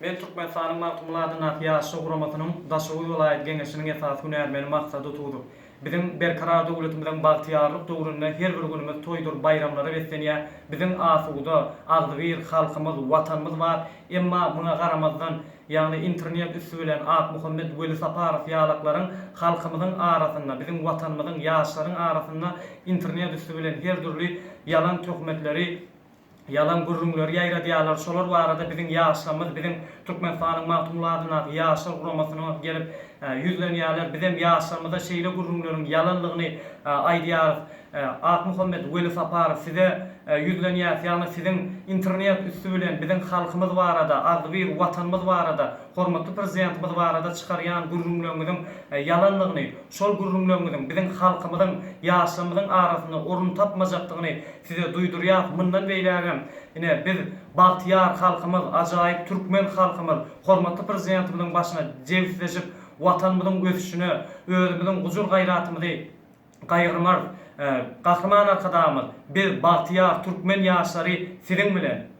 Men Türkmenistanyň Magtymguly adyndaky Ýaşlar guramasynyň Daşoguz welaýat Geňeşiniň esasy hünärmeni Maksat Otuzow. Biziň Berkarar döwletimiziň bagtyýarlyk döwründe her bir günümiz toýdur baýramlara beslenýär. Biziň asuda, agzybir halkymyz, Watanymyz bar. Emma muňa garamazdan, ýagny internet üsti bilen Akmuhammet Welisaparow ýalaklaryň halkymyzyň arasynda, biziň Watanymyzyň, ýaşlaryň arasynda internet üsti bilen her dürli ýalan töhmetleri, ýalan gürrüňleri ýaýradýarlar, şolar barada biziň ýaşlarymyz, biziň Türkmenistanyň Magtymguly adyndaky Ýaşlar guramasyna gelip ýüzlenýärler, bizem ýaşlarymyza şeýle gürrüňleriň ýalanlygyny aýdýarys. Akmuhammet Welisaparow size ýüzlenýäris, ýagny siziň internet üsti bilen biziň halkymyz barada, agzybir Watanymyz barada, hormatly Prezidentimiz barada çykarýan gürrüňleriňiziň ýalanlygyny, şol gürrüňleriňiziň biziň halkymyzyň, ýaşlarymyzyň arasynda orun tapmajakdygyny Size duýdurýas, mundan beýlägem, ine, biz, bagtyýar halkymyz, ajaýyp türkmen halkymyz hormatly Prezidentimiziň başyna jebisleşip, Watanymyzyň ösüşine özümiziň gujur-gaýratymyzy gaýgyrmarys. Gahryman Arkadagymyz, biz, bagtyýar türkmen ýaşlary siziň bilen!